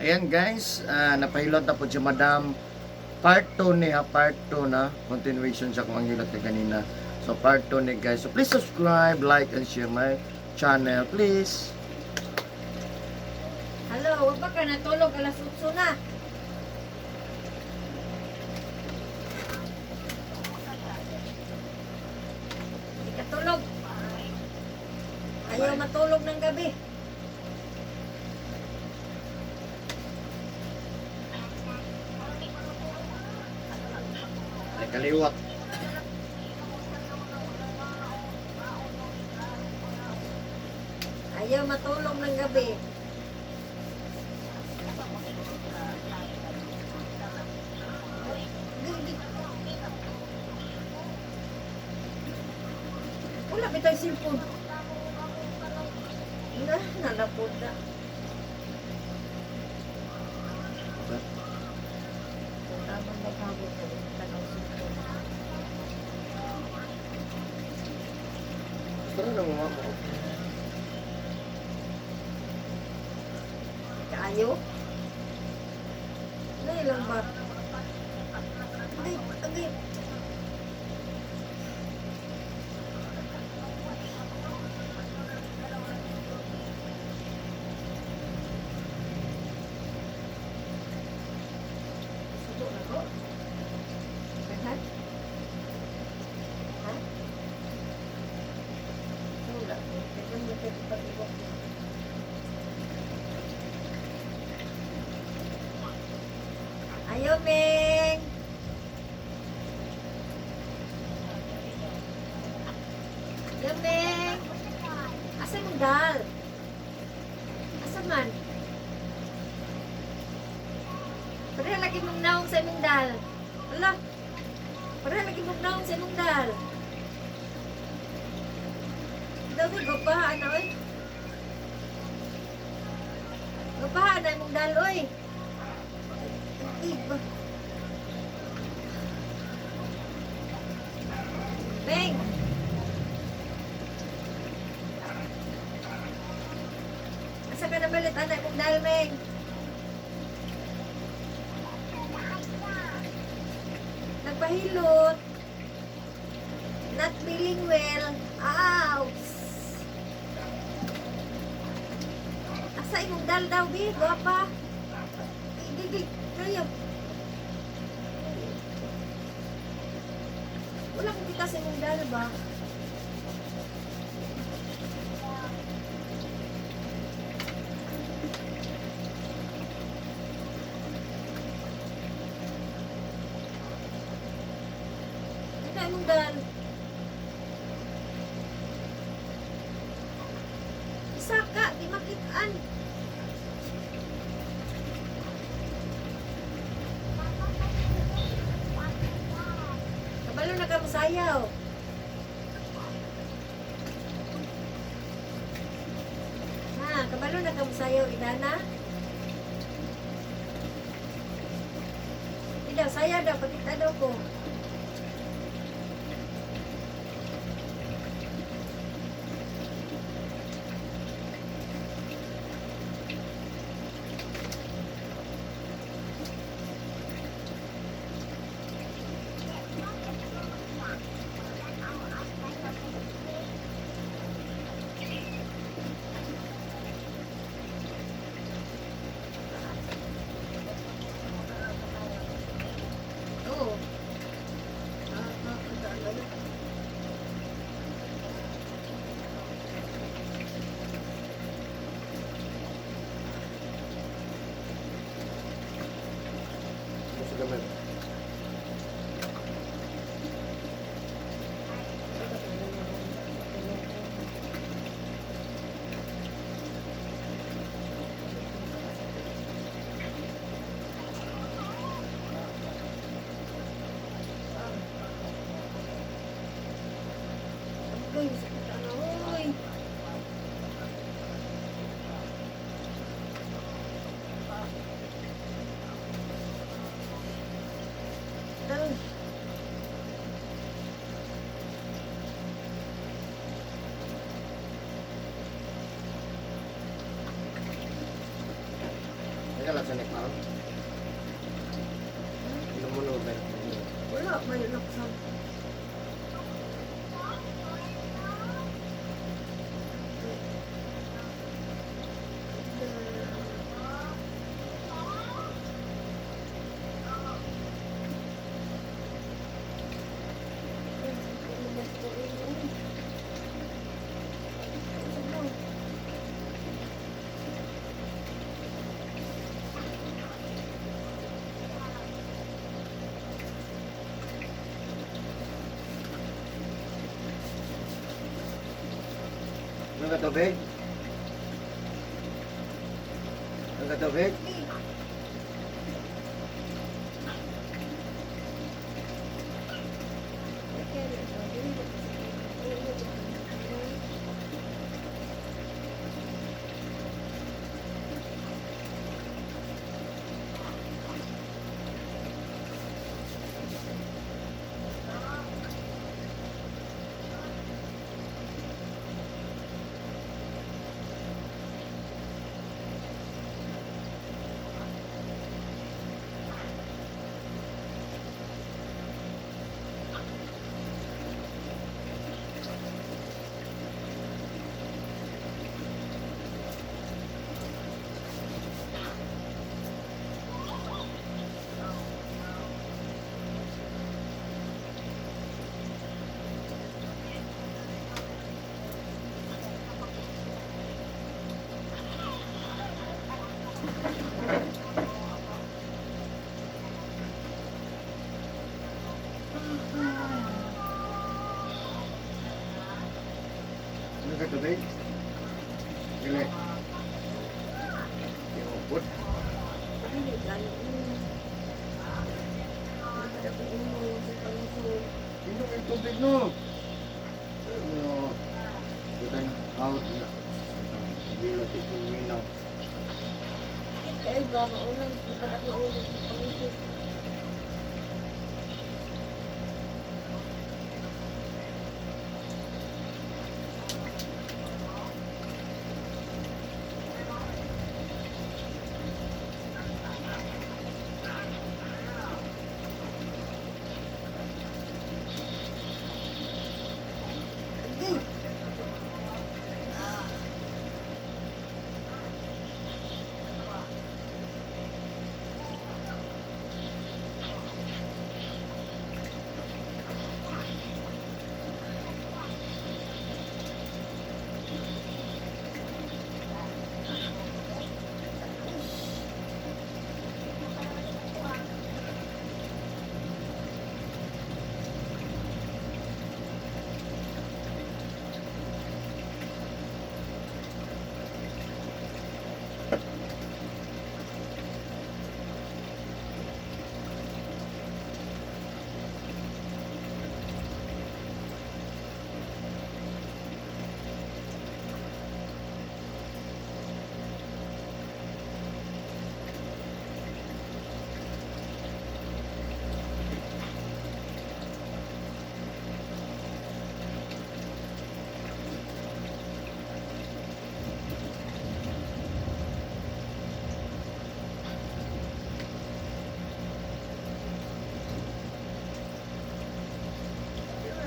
Ayan guys, napahilot na po si Madam. Part 2 niya, part 2 na. Continuation siya kung ang hilot niya kanina. So part 2 ni guys. So please subscribe, like, and share my channel. Please. Hello, wag ba ka natulog alas 8 na? Hindi ka tulog. Ayaw matulog ng gabi. Ay, kaliwat. Ayaw matulog ng gabi. Wala ba tayong cellphone? Na, nalapod na. Kung tamang maghabot na rin, tanaw cellphone. Gusto na ng mama ko. Kaayo? Dahil lang ba? Agay, agay. Subo na ko? Ha? Ha? Wala. Teka mo, teka pag-ibok. Ayo, Meng! Ayo, Meng! Asa mong dal? Asa man? Pareha lagi mong naong sa imong dal. Ala! Pareha lagi mong naong sa imong dal. Dami, gupahaan na, oy. Gupahaan na imong dal, oy. Iba. Beng! Asa ka nabalit, anak mong dal, Meng? Nagpahilot. Not feeling well. Ouch! Asa imong dal daw, bi? Guwapa. Gigi, kayo. Wala kong kita sa imong dal ba? Ano imong dal? Isa ka, di makitaan. Kabalo na ka masayaw. Ha, kabalo na ka masayaw, Idana? Ida, sayaw daw, pakita daw ko. Oo. ka lang sa Nepal? Inom mo na ba? Wala, may laksan. Ano ka tubig? Ano ka tubig? Ano ka tubig? Dili. Yung. Inom yung tubig no. Ano? Kita na. Out na. Hilot ito minaw. Kaya ba, maunang, ipatak na ulit sa pangisip.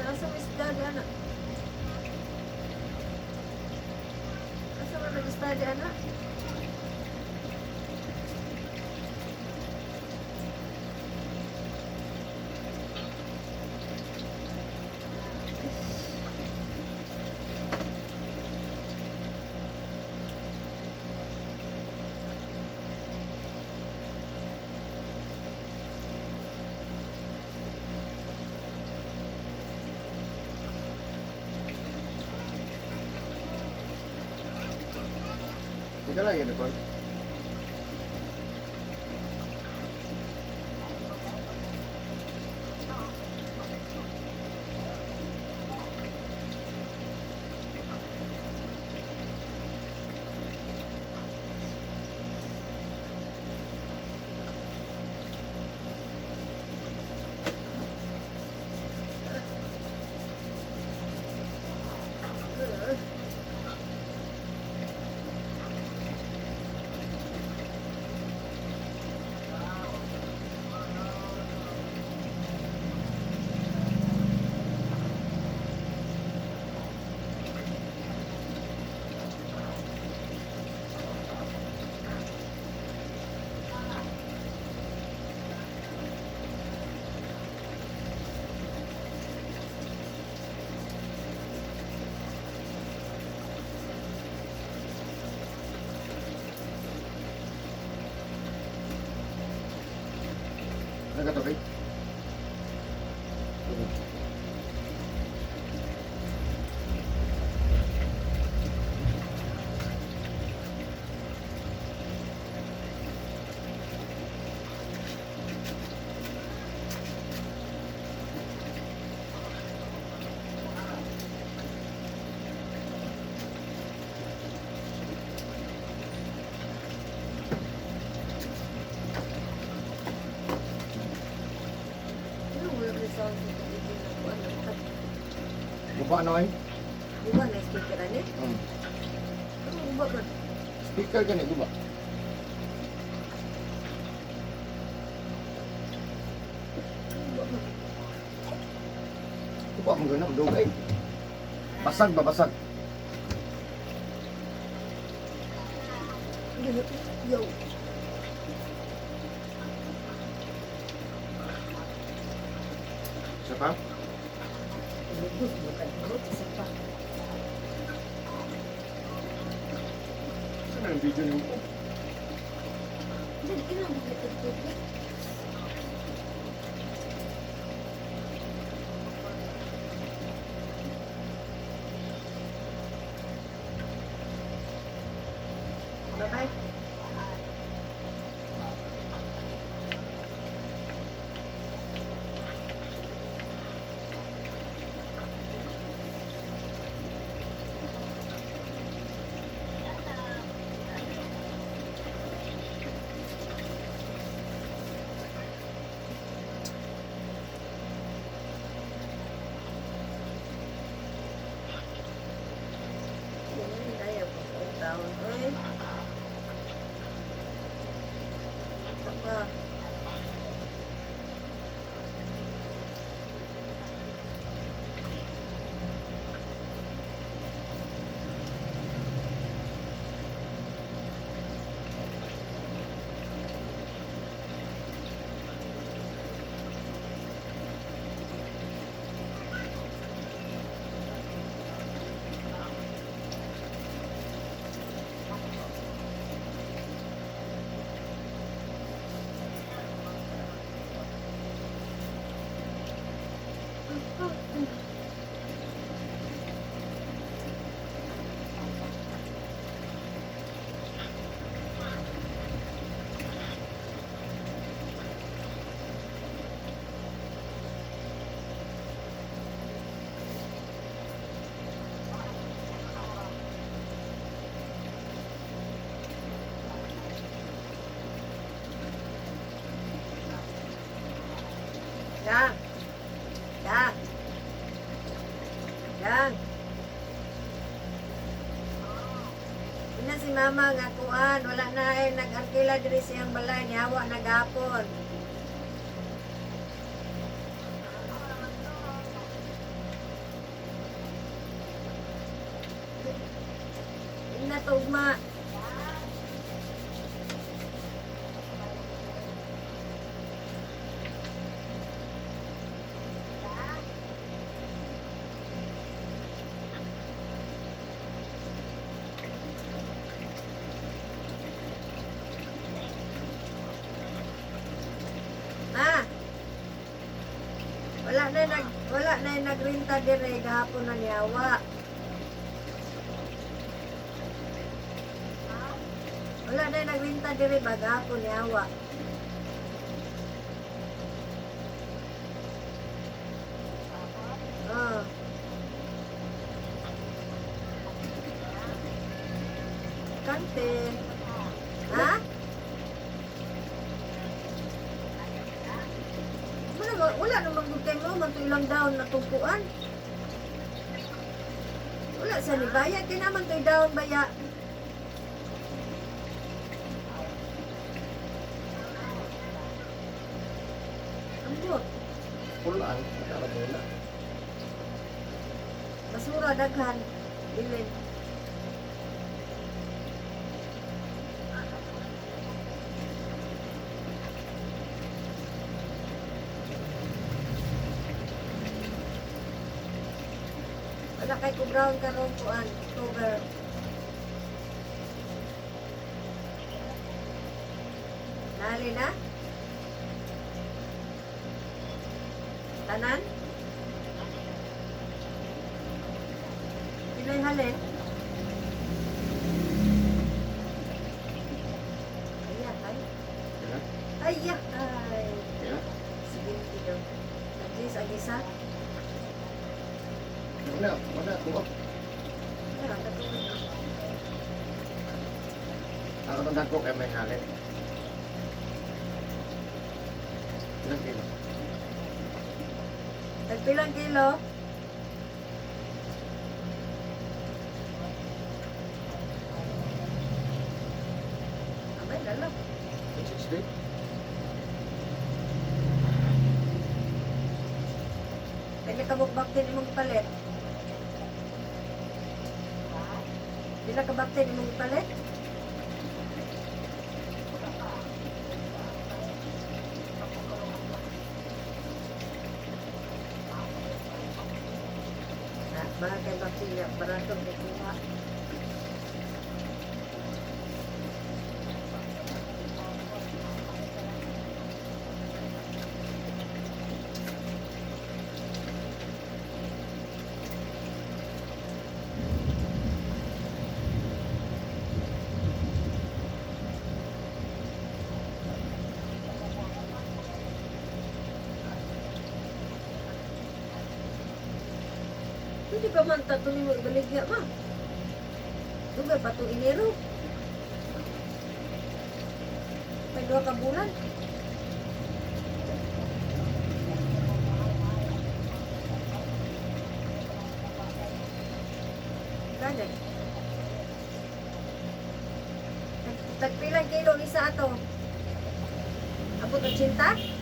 Asa may study, anak? Asa man nag-study, anak? Ikaw lang yun, Nicole. Ano ka to, babe? Ano wala may sound sa TV na kuan? Guba na ay? Guba na speaker ani? Hmm. Ano guba man? Speaker gani guba. Guba man. Guba mo gana dugay. Basag ba basag? Yo. Isa pa? Lugos mo ka dito sa pa. Saan na yung video niyo ko? Dili ina mo ito. Bye-bye. Ayaw ko sa taon. Ay. Ito pa. Yang. Yang. Yang. Ina si mama nga kuan, wala na ay nag-arkila diri siyang balay nihawa na gapon. Ina tugma. Ma. Wala na nagrenta dire gahapon na nihawa. Wala na nagrenta dire ba gahapon nihawa. Oh. Kante. Ha? Wala, wala namang good kay mo, man to ilang down na tungkuan. Wala sa ni baya, kay naman to'y down baya. Ambot, Pulaan, nakaramula. basura daghan, bilin. Wala kay kubraon karon kuan, October. Nali na? Tanan? Pilay halin? Ay, ay. Pila? Ay, ay. Pila? Sige, daw. Agis, agisa. Wala, wala. Kuha. Wala, katulad. Ako nang dako kay may halin. Ilang kilo? Tagpilang kilo? Abay, lalo. 60? Pwede ka baktin imong palit. Pila ka baktin imong palit? Ah, mahal kay baktin ya, barato kay kuha. Pwede pa man tatlo mo ibaligya ma. Dugay pa itong Enero. May 2 ka bulan. Gani. Tagpilang kilo ang isa ato? Abot 80?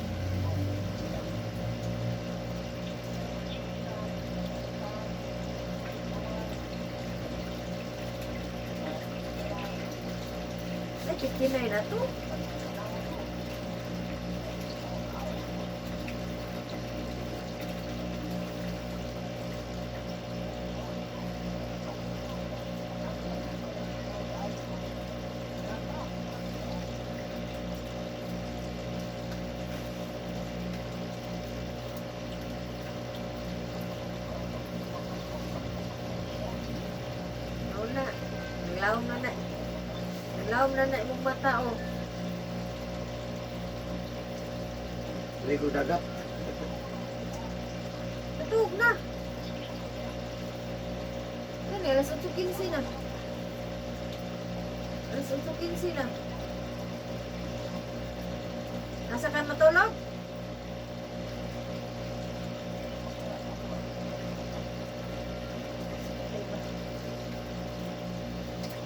Ay, 59 na to. Wala. Naglawom na na. Naglawom na na imong mata, oh. Ligo dagat. Natuog na. Gani, alas 8:15 na. Alas 8:15 na. Nasa ka matulog?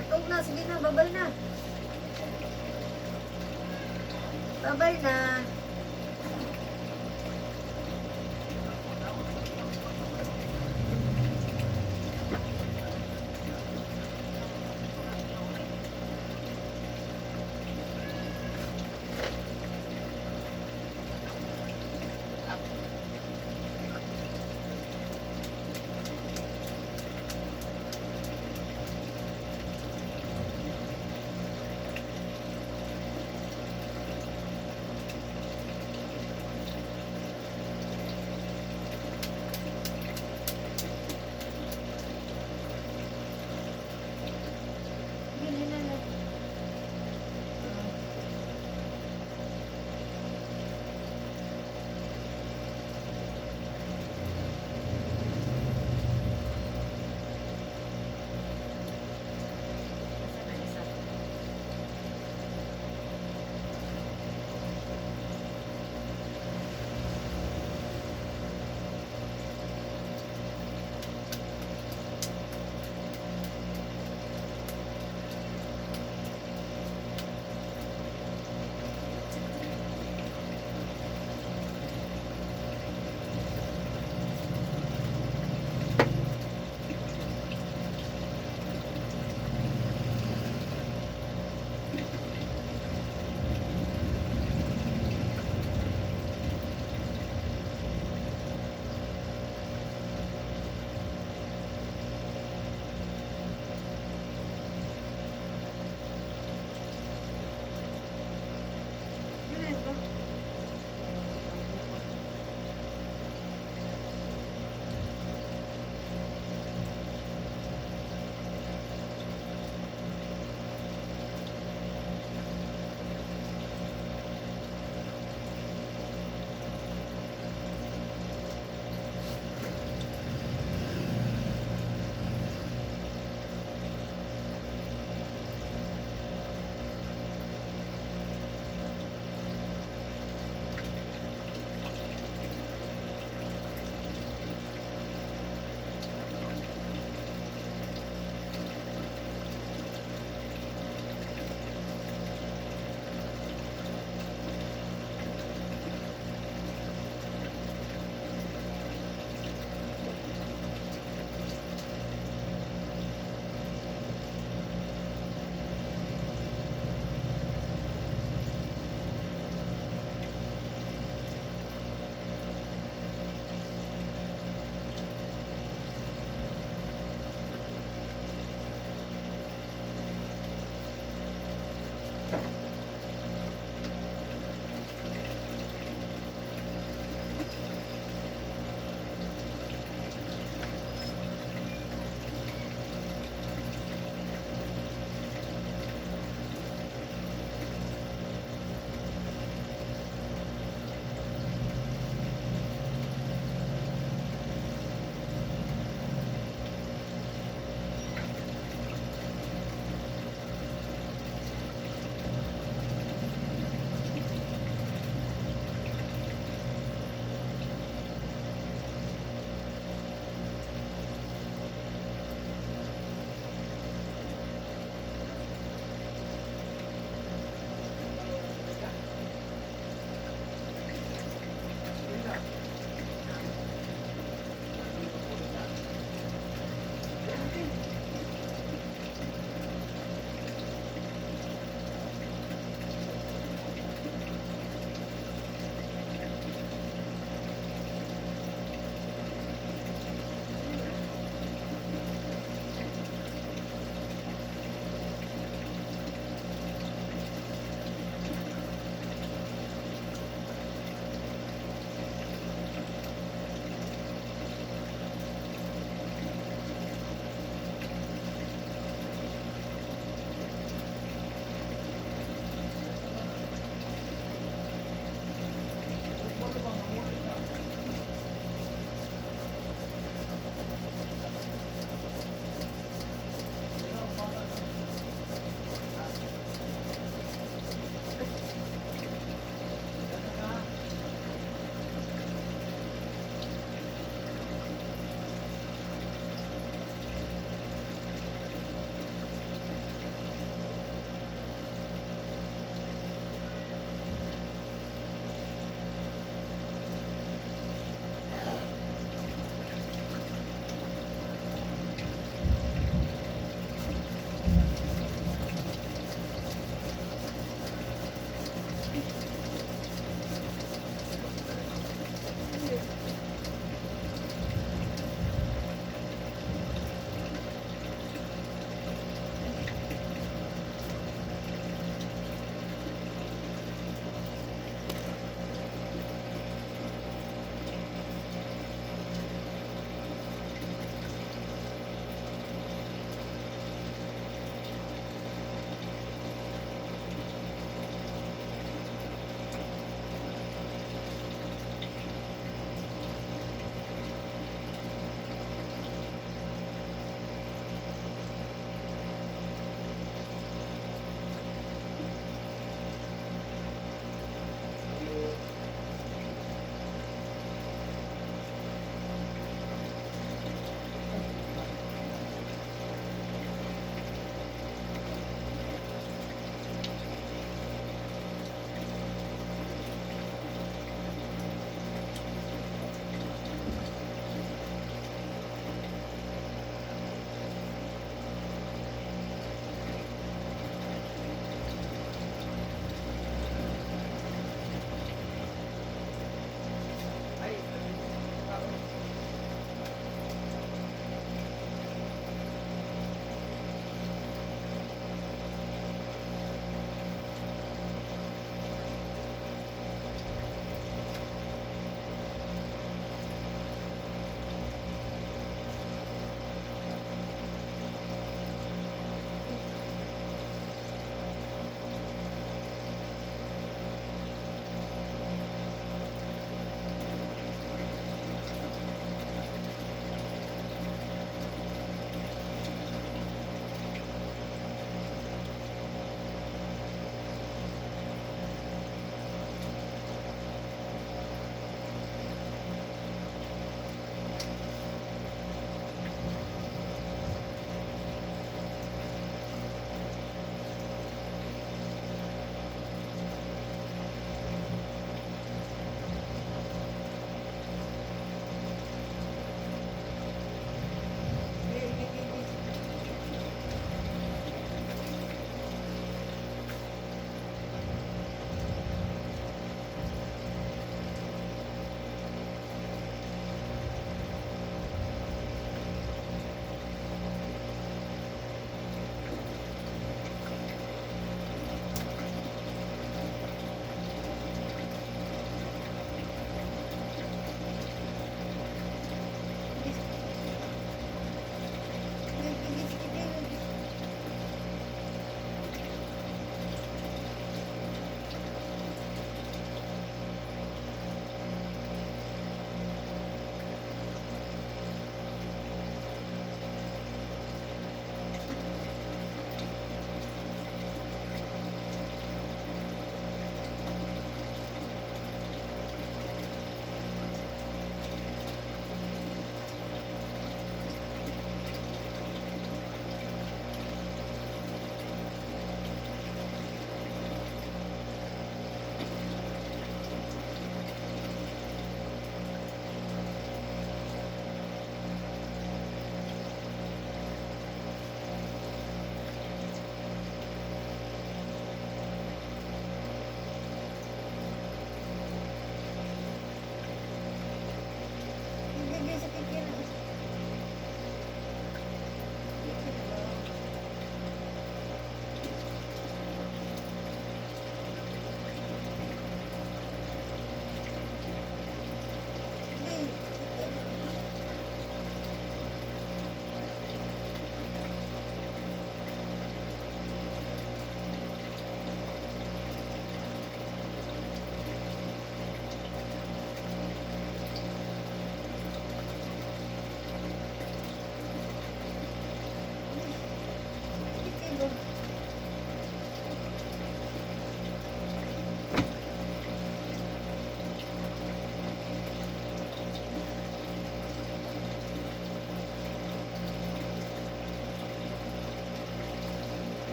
Natuog na, sige na, babay na. Babay na.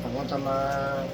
Pagunta, ma'am.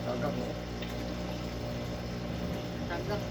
Tagak mo. Tagak.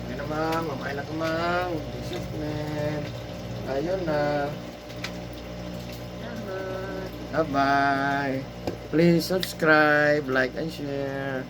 Ayun na, ma'am. Mamay na ko, ma'am. Discipline. Ayun na. Salamat. Bye-bye. Please subscribe, like, and share.